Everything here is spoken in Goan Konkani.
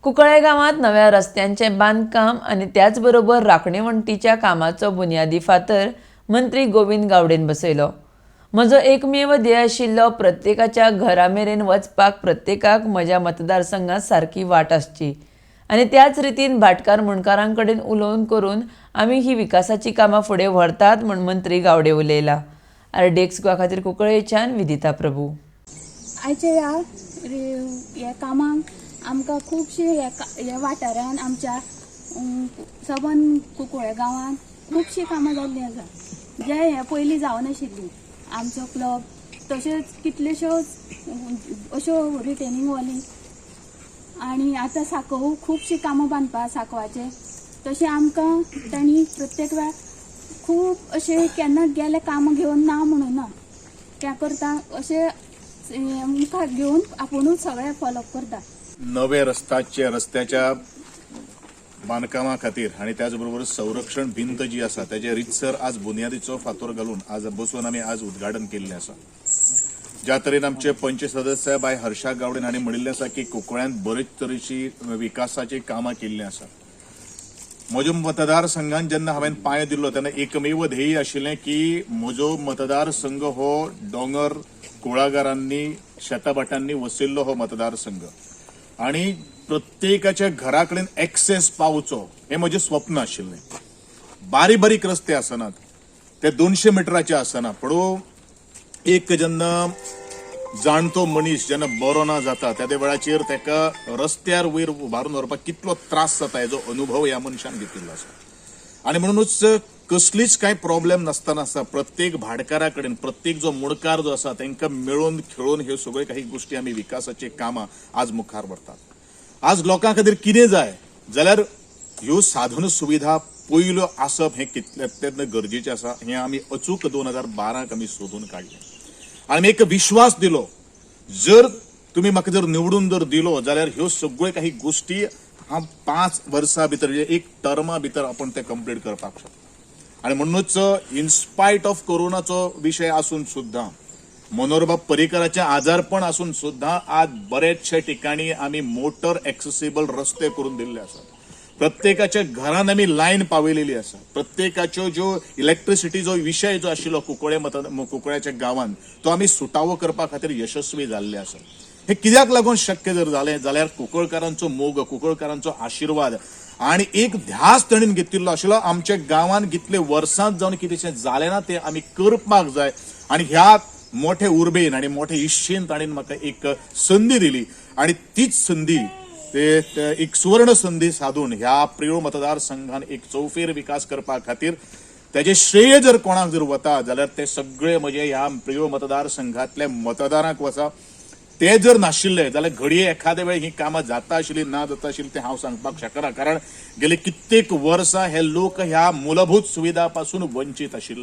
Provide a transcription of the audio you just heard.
कुंकळ्ळे गांवांत नव्या रस्त्यांचें बांदकाम आनी त्याच बरोबर राखणे वण्टीच्या कामाचो बुन्यादी फातर मंत्री गोविंद गावडेन बसयलो. म्हजो एकमेव ध्येय आशिल्लो प्रत्येकाच्या घरा मेरेन वचपाक प्रत्येकाक म्हज्या मतदारसंघात सारकी वाट आसची आनी त्याच रितीन भाटकार मुंडकारां कडेन उलोवन करून आमी ही विकासाची कामां फुडें व्हरतात म्हूण मंत्री गावडे उलयला. आरडीएक्स गोवा खातीर कुंकळ्ळेच्यान विदिता प्रभू. आयच्या ह्या ह्या कामाक आमकां खुबशे ह्या वाठारान आमच्या सबंद कुंकळ्ळे गांवांत खुबशीं कामां जाल्लीं आसा, जे हे पयलीं जावनाशिल्लीं. आमचो क्लब तशेंच कितल्योश्योच अश्यो रिटेनींग वॉली आनी आतां सांकव खुबशीं कामां बांदपा सांकवाचे. तशें आमकां तांणी प्रत्येक वेळार खूब अशें केन्ना गेले कामां घेवन ना म्हणून ना, त्या करता अशें मुखार घेवन आपुणूच सगळें फॉलोअप करता. नवे रस्त्याच्या बांदकामा खातीर आनी त्याच बरोबर संरक्षण भिंत जी आसा त्याचे रितसर आज बुन्यादीचो फातोर घालून आज बसून आमी आज उद्घाटन केल्लें आसा. ज्या तरेन आमचे पंच सदस्य बाय हर्षा गावडेन हांणी म्हणिल्लें आसा की कुंकळ्यांत बरेच तरेची विकासाची कामां केल्लीं आसा. म्हज्या मतदारसंघान जेन्ना हांवें पांय दिल्लो तेन्ना एकमेव ध्येय आशिल्लें की म्हजो मतदारसंघ हो दोंगर कुळागरांनी शेताभाटांनी वसिल्लो हो मतदारसंघ आनी प्रत्येकाच्या घरा कडेन एक्सेस पावचो हें म्हजें स्वप्न आशिल्लें. बारीक बारीक रस्ते आसनात, ते 200 मिटराचे आसना, पूण एक जेन्ना जाणटो मनीस जेन्ना बरो ना जाता त्या वेळाचेर ताका रस्त्यार वयर उबारून व्हरपाक कितलो त्रास जाता हेजो अनुभव ह्या मनशान घेतिल्लो आसा. आनी म्हणुनूच कसलीच कांय प्रॉब्लेम नासतना आसा प्रत्येक भाटकारा कडेन प्रत्येक जो मुणकार जो आसा तांकां मेळून खेळून ह्यो सगळ्यो काही गोश्टी आमी विकासाची कामां आज मुखार व्हरतात. आज लोकां खातीर कितें जाय जाल्यार ह्यो साधन सुविधा पयल्यो आसप हें कितलें गरजेचें आसा हें आमी अचूक 2012 आमी सोदून काडलें आनी एक विश्वास दिलो, जर तुमी म्हाका जर निवडून जर दिलो जाल्यार ह्यो सगळ्यो काही गोश्टी हांव 5 वर्सां भितर म्हणजे एक टर्मा भितर आपण ते कंप्लीट करपाक शकता. आनी म्हणूनच इनस्पायट ऑफ कोरोनाचो विशय आसून सुद्दां, मनोहरबाब पर्रीकराचें आजारपण आसून सुद्दां आज बरेचशे ठिकाणी आमी मोटर एक्सेसिबल रस्ते करून दिल्ले आसात. प्रत्येकाच्या घरान आमी लायन पावयलेली आसा. प्रत्येकाच्यो ज्यो इलेक्ट्रिसिटी जो विशय जो आशिल्लो कुंकळे कुंकळ्याच्या गांवान तो आमी सुटावो करपा खातीर यशस्वी जाल्ले आसा. हे कित्याक लागून शक्य जर जालें जाल्यार कुंकळकारांचो मोग, कुंकळकारांचो आशिर्वाद आनी एक ध्यास ताणें घेतिल्लो आशिल्लो आमच्या गांवान कितले वर्सां जावन कितेंशें जालें ना तें आमी करपाक जाय. आनी ह्या मोठे उर्बेन आनी मोठे इश्शेन ताणें म्हाका एक संदी दिली आनी तीच संदी ते एक सुवर्ण संदी साधून ह्या प्रियोळ मतदारसंघान एक चौफेर विकास करपा खातीर त्याचे श्रेय जर कोणाक जर वता जाल्यार ते सगळे म्हजे ह्या प्रियोळ मतदारसंघातल्या मतदारांक वता. ते जर नाशिल्ले जाल्यार घडये एखाद्या वेळ ही कामां जाता आशिल्ली ना जाता आशिल्ली तें हांव सांगपाक शकना, कारण गेले कित्येक वर्सां हे लोक ह्या मूलभूत सुविधा पासून वंचीत आशिल्ले.